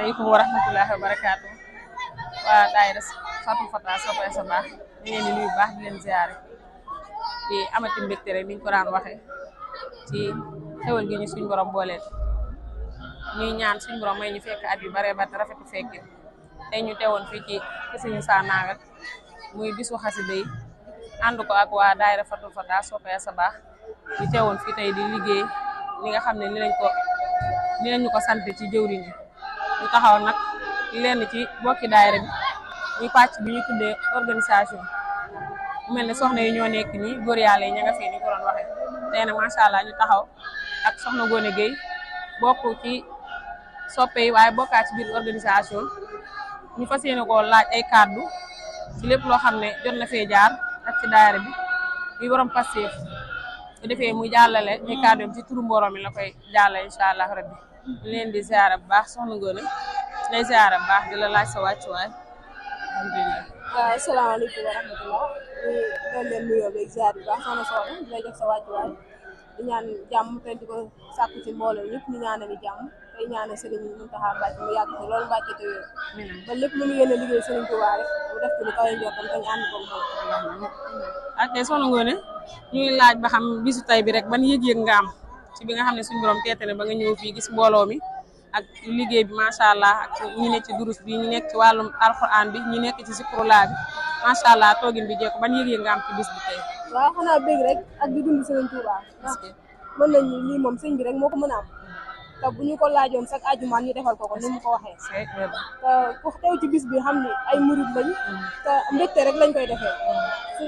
Assalamualaikum warahmatullahi wabarakatuh. Waa daayira Fatou Fata Soppay sa baax ñu leen di nuyu baax di leen ziaré di amati mbégte rek niñ ko daan waxé ci xewal gi ñu suñu borom booleel ñuy ñaan suñu borom may ñu fekk at yu bare ba rafetu fekké tay ñu téwon fi ci suñu Sanaagal muy bisu xasida yi ànd ko ak waa daayira Fatou Fata Soppay sa baax ñu téwon fi tay di liggéey li nga xam ne ni lañ ñu ko sant ci jëwriñ yi ñu taxaw nag lenn ci bokki daayira bi muy pàcc bi ñu tuddee organisation mu mel ne soxna yi ñoo nekk nii góor yàlla yi ña nga fii ni ko doon waxee tey nag macha allah ñu taxaw ak soxna Gone Gueye bokk ci soppe yi waaye bokkaat ci biir organisation ñu fas yéene koo laaj ay kàddu ci lépp loo xam ne jot na fee jaar ak ci daayira bi muy borom Pastef su defee muy jàllale ay kàddu ci turu mbooloo mi la koy jàllale incha allah rabbi ñu leen di ziara bu baax soxna Gone lay ziara bu baax di la laaj sa wàccuwaay alhamdulilah. waaw asalaamaaleykum wa rahmatulah ñu doon leen nuyoo beeg ziar bu baax soxna di lay jox sa wàccuwaay di ñaan jàmm te di ko sàkku ci mbooloo ñëpp ñu ñaanal jàmm tey ñaanal Serigne Mountakha Mbacké mu yàgg ci loolu Mbacké te wér ba lépp lu mu yéene liggéey Serigne Touba rek mu def ci lu kawe njortam te ñu ànd ko moom. ak tey soxna Gone ñuy laaj ba xam bisu tay bi rek ban yëg-yëg nga am ci bi nga xam ne suñu borom teete ne ba nga ñëw fii gis mbooloo mi ak liggéey bi macha allah ak ñi nekk ci durus bi ñi nekk ci wàllum alxuraan bi ñi nekk ci zikrullah bi macha allah toogin bi jekko ban yëg-yëg nga am ci bis bi tey. waaw xanaa bëgg rek ak di dund Serigne Touba. parce que mën nañu lii moom sëñ bi rek moo ko mën a am te bu ñu ko laajoon chaque ajumaan ñu defal ko ni mu ko waxee. te ku teew ci bis bi xam ni ay murid lañ. te mbégte rek lañ koy defee.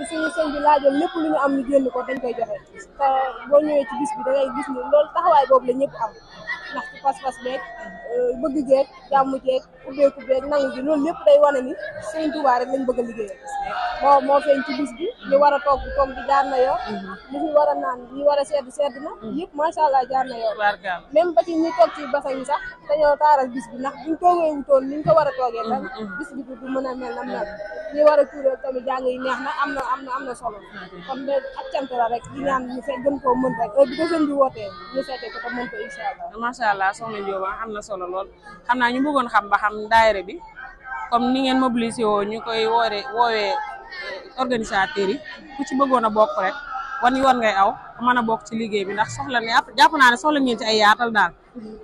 suñu sëñ bi laajoon lépp lu ñu am ñu génn ko dañ koy joxe te boo ñëwee ci bis bi da ngay gis ni loolu taxawaay boobu la ñëpp am ndax ci pas-pas beeg bëgg geeg jàmm jeeg ubbeeku beeg nangu gi loolu lépp day wane ni Sëriñ Tuubaa rek lañ bëgg a liggéeyal moo feeñ ci bis bi li war a togg bi jaar na yoon li fi war a naan li war a sedd na yëpp macha allah jaar na yoon même ba ci ñi toog ci basan yi sax dañoo taaral bis bi ndax buñ toogee wutoon niñ ko war a toogee tam bis bi du mën a mel na mel ñi war a tuural tamit jàng yi neex na am na solo kon de ak cant la rek di ñaan ñu fekk gën koo mën rek heure bi ko sëñ bi wootee ñu fekkee ko te mën ko incha allah macha allah soxna Njóoba am na solo lool xam naa ñu bëggoon xam ba xam daayira bi comme ni ngeen mobilisé woo ñu koy woowee organisateurs yi ku ci bëggoon a bokk rek wan yoon ngay aw mën a bokk ci liggéey bi ndax soxla ne jàpp naa ne soxla ngeen ci ay yaatal daal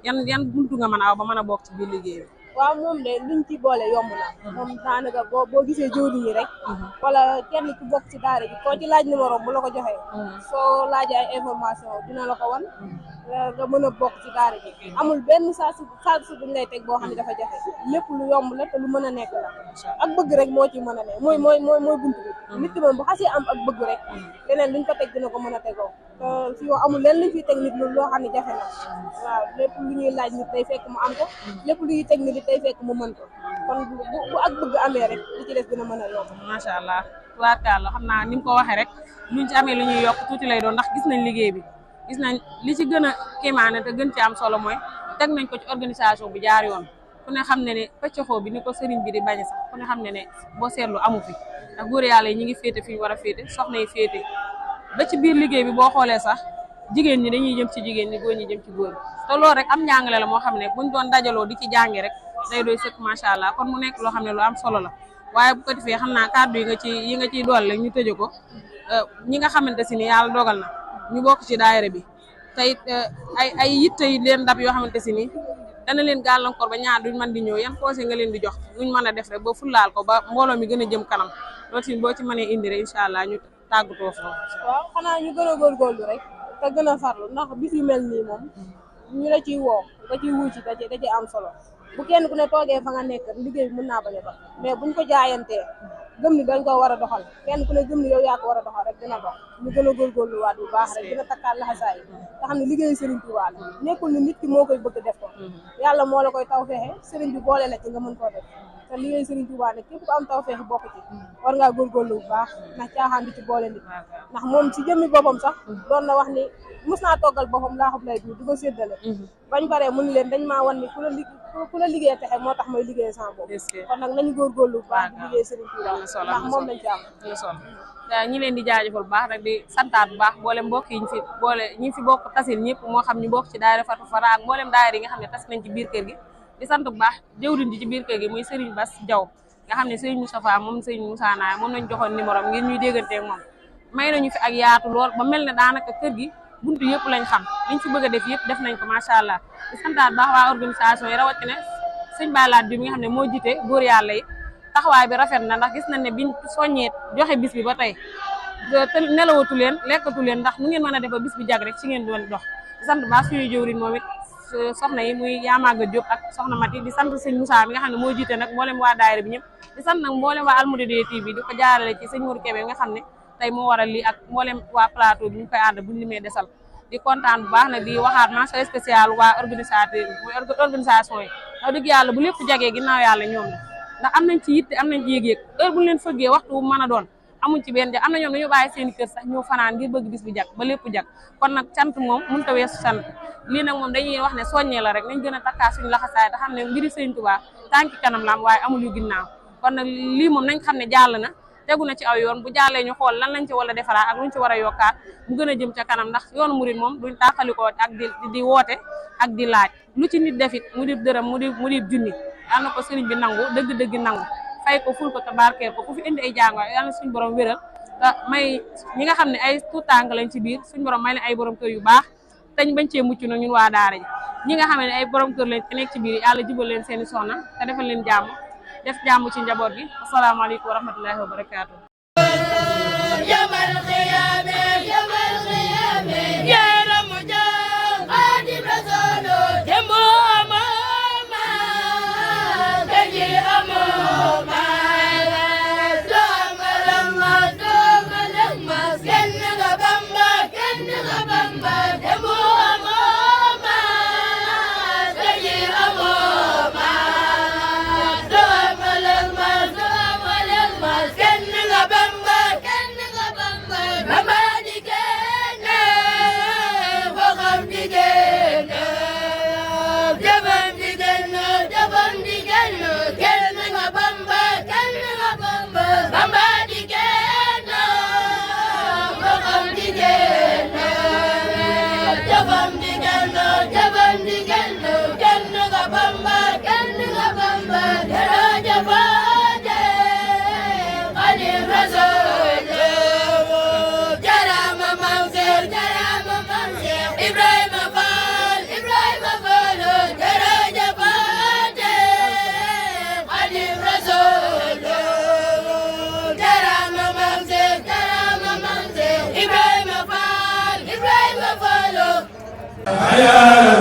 yan buntu nga mën a aw ba mën a bokk ci biir liggéey bi waaw moom de luñ ci boole yomb na moom daanaka boo gisee jëwriñ yi rek wala kenn ku bokk ci daara ji koo ci laaj numéro bu la ko joxee soo laajee ay information dina la ko wan nga mën a bokk ci daara ji amul benn saa su buñ lay teg boo xam ne dafa jafe lépp lu yomb la te lu mën a nekk la ak bëgg rek moo ci mën a ne mooy buntu bi nit ki moom bu xasee am ak bëgg rek leneen luñ ko teg dina ko mën a tegoo te fii amul leen luñ fiy teg nit lu loo xam ne jafe na waaw lépp lu ñuy laaj nit day fekk mu am ko lépp lu ñuy teg nit day fekk mu mën ko kon bu ak bëgg amee rek li ci des dina mën a yokk macha allah tubaarkàlla xam naa ni mu ko waxee rek luñ ci amee lu ñuy yokk tuuti lay doon ndax gis nañ liggéey bi gis nañ li ci gën a kéemaane te gën ci am solo mooy teg nañ ko ci organisation bi jaar yoon ku ne xam ne ne pëccoxoo bi ni ko sëriñ bi di bañe sax ku ne xam ne ne boo seetlu amu fi ndax góor yàlla yi ñi ngi féete fi ñu war a féete soxna yi féete ba ci biir liggéey bi boo xoolee sax jigéen ñi dañuy jëm ci jigéen ñi góor ñi jëm ci góor te loolu rek am njàngale la moo xam ne buñ doon dajaloo di ci jàngi rek day doy sëkk macha allah kon mu nekk loo xam ne lu am solo la waaye bu ko defee xam naa kàddu yi nga ciy dool rek ñu tëje ko ñi nga xamante si ni yàlla dogal na ñu bokk ci daayira bi tey ay yitte yi leen dab yoo xamante si ni dana leen gàllankoor ba ñaar duñ mën di ñëw yan conseil nga leen di jox nuñ mën a def rek ba fullaal ko ba mbooloo mi gën a jëm kanam loolu tamit boo ci mënee indi rek incha allah ñu tàggatoo foofu. waaw xanaa ñu gën a góorgóorlu rek te gën a farlu ndax bis yu mel nii moom ñu la ciy woo nga ciy wuuci da ci am solo bu kenn ku ne toogee fa nga nekk liggéey bi mën naa bañ a dox mais buñ ko jaayantee gëm ni dañ ko war a doxal kenn ku ne gëm ni yow yaa ko war a doxal rek dina dox ñu gën a góorgóorlu waat bu baax rek dina takkaat laxasaay nga xam ne liggéey Serigne Touba la nekkul ni nit ki moo koy bëgg def ko yàlla moo la koy taw fexe Serigne bi boole la ci nga mën koo def te liggéey Serigne Touba nag képp ku am taw fexe bokk ci war ngaa góorgóorlu bu baax ndax caaxaan di ci boole nit ndax moom ci jëmmi boppam sax doon na wax ni mos naa toggal boppam laa xam lay di ko séddale bañ paree mun leen dañ maa wan ni ku la liggéey texe moo tax may liggéey sama bopp kon nag nañu góorgóorlu bu baax di liggéey Serigne Touba ndax moom lañ ci am ñi leen di jaajëfal bu baax rek di santaat bu baax mboolem mbokk yi ñi fi bokk tasil ñëpp moo xam ñu bokk ci daayira Fatou Fara ak mboolem daayira yi nga xam ne tas nañ ci biir kër gi di sant bu baax jëwriñ ji ci biir kër gi muy Serigne Bass Diaw nga xam ne Serigne Moustapha moom Serigne Moussa Naay moom lañ joxoon numéro am ngir ñuy déggante ak moom may nañu fi ak yaatu lool ba mel ne daanaka kër gi buntu yëpp lañ xam liñ fi bëgg a def yëpp def nañ ko macha allah di santaat baax waa organisation yi rawatina sëñ Balaat bi mi nga xam ne moo jiite góor yàlla yi taxawaay bi rafet na ndax gis nañ ne biñ soññee joxe bis bi ba tey te nelawatu leen lekkatu leen ndax nu ngeen mën a def ba bis bi jag rek ci ngeen doon dox di sant baax suñuy jëwriñ moom it soxna yi muy Yamaga Diop ak soxna Mati di sant sëñ Moussa mi nga xam ne moo jiite nag mboolem waa daayira bi ñëpp di sant nag mboolem waa Almouridiyyah TV di ko jaarale ci sëñ Mour Kébé nga xam ne tey moo waral lii ak mboolem waa plateau bi ñu koy ànd buñu limee desal di kontaan bu baax nag di waxaat mention spéciale waa organisation yi wax dëgg yàlla bu lépp jagee ginnaaw yàlla ñoom la ndax am nañ ci yitte am nañ ci yëg-yëg heure bu ñu leen fëggee waxtu bu mën a doon amuñ ci benn jag am na ñoom dañu bàyyi seen kër sax ñëw fanaan ngir bëgg bis bi jag ba lépp jag kon nag cant moom mënut a weesu sant lii nag moom dañuy wax ne soññee la rek nañ gën a takkaa suñu laxasaay te xam ne mbiri Sëriñ Tuubaa tànki kanam la am waaye amul yu ginnaaw kon nag lii moom nañ xam ne jàll na tegu na ci aw yoon bu jàllee ñu xool lan lañ ci war a defaraat ak luñ ci war a yokkaat mu gën a jëm ca kanam ndax yoonu murid moom duñ tàqalikoo ak di woote ak di laaj lu ci nit defit mu di dërëm mu di junni yal na ko sëriñ bi nangu dëgg-dëgg nangu fay ko ful ko te barkeel ko ku fi indi ay jàngo yal na suñu borom wéral te may ñi nga xam ne ay tuutànk lañ ci biir suñu borom may leen ay borom kër yu baax teñ bañ cee mucc nag ñun waa daara ji ñi nga xam ne ay borom kër lañ te nekk ci biir yàlla jubal leen seeni soxna te defal leen jàmm def jàmm ci njaboot gi asalaamaaleykum wa rahmatullahi wa barakaatu Hayya